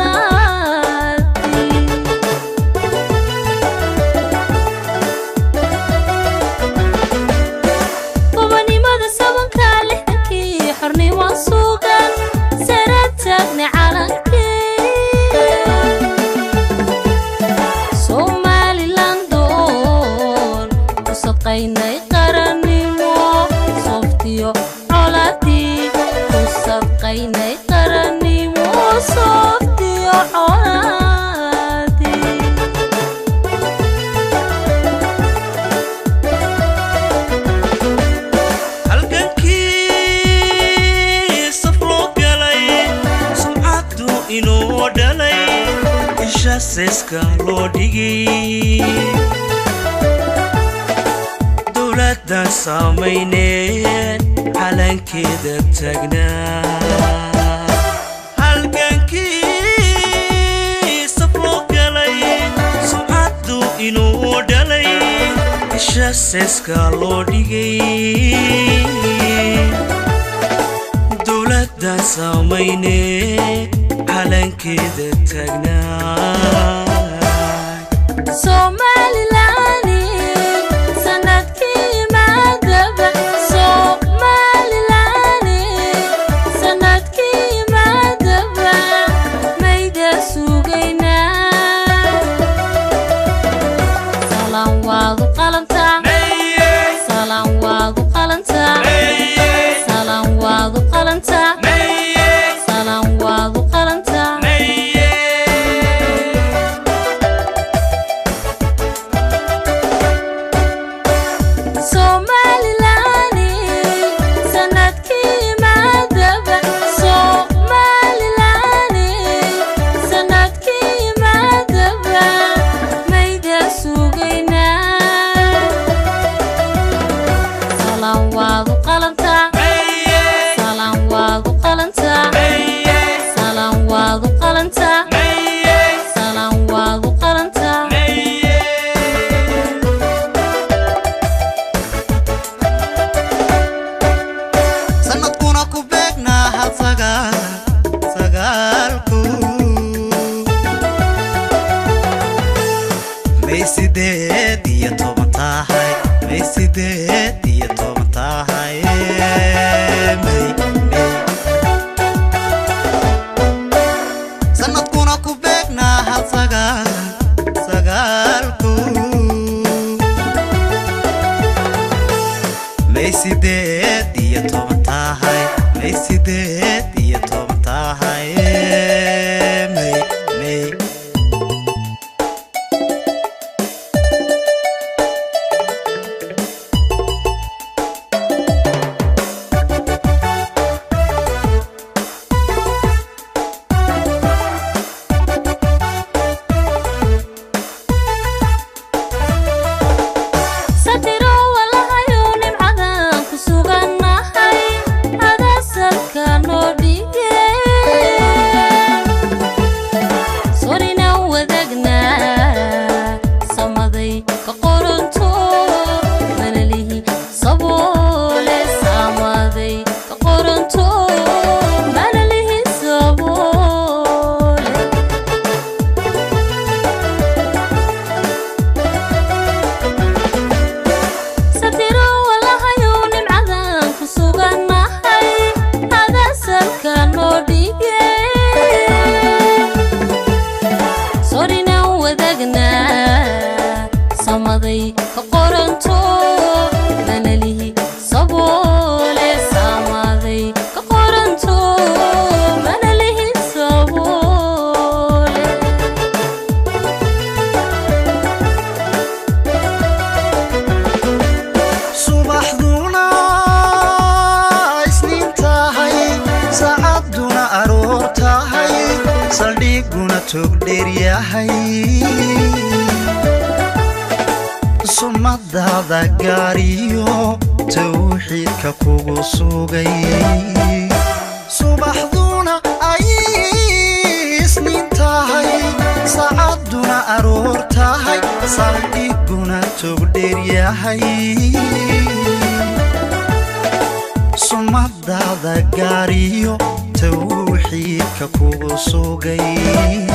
Colaadii Gobanimada sabanka 60-kii, xornimo sugan sare taagna calankii Somaliland oon ku sadqaynay qarannimo, sooftiyo colaadii ku sadqaynay qarannimo, sooftiyo colaadii. Halgankii saf loo galay, sumcaddu inoo dhalay, isha seeska loo dhigay, dowladdan saamayneen calankeeda taagnaa. Halgankii saf loo galay, sumcaddu inoo dhalay, isha seeska loo dhigay, dowladdan saamayne calankeeda taagnaa. Somaliland sanadkii yimaadaba, Somaliland sanadkii yimaadaba mayda sugaynaa. Salaan waad u qalantaa, salaan waad u qalantaa, salaan waad u qalantaa, salaan waad u qalantaa. Somaliland sanadkii yimaadaba, Somaliland sanadkii yimaadaba mayda sugaynaa. Salaan waad u qalantaa, salaan waad u qalantaa, salaan waad u qalantaa, salaan waad u qalantaa. Sanadkuna ku beegnaa hal sagaal sagaalku May 18 tahay, May 18 tahay, May May. Sanadkuna ku beegnaa hal sagaal sagaalku May 18 tahay, May 18 tahay, May May. Satiro walahayo nimcadan ku sugannahay, adasalka noo dhige, sorina wadagnaa samaday ka qoranto manalihi saboole, samaday ka qoranto manalihi saboole. Satiro walahayo nimcadan ku sugannahay, adasalka noo dhige, sorina wadagnaa samaday ka qoranto manalihi saboole, samaday ka qoranto manalihi saboole. Subaxduna isniin tahay, saacaduna aroor tahay, saldhiguna tog dheer yahay, sumadaada gaariyo tawxiidka kugu sugay. Subaxduna ay isniin tahay, saacaduna aroor tahay, saldhiguna togdheer yahay, sumadaada gaariyo tawxiidka Tawxiidka kugu sugay.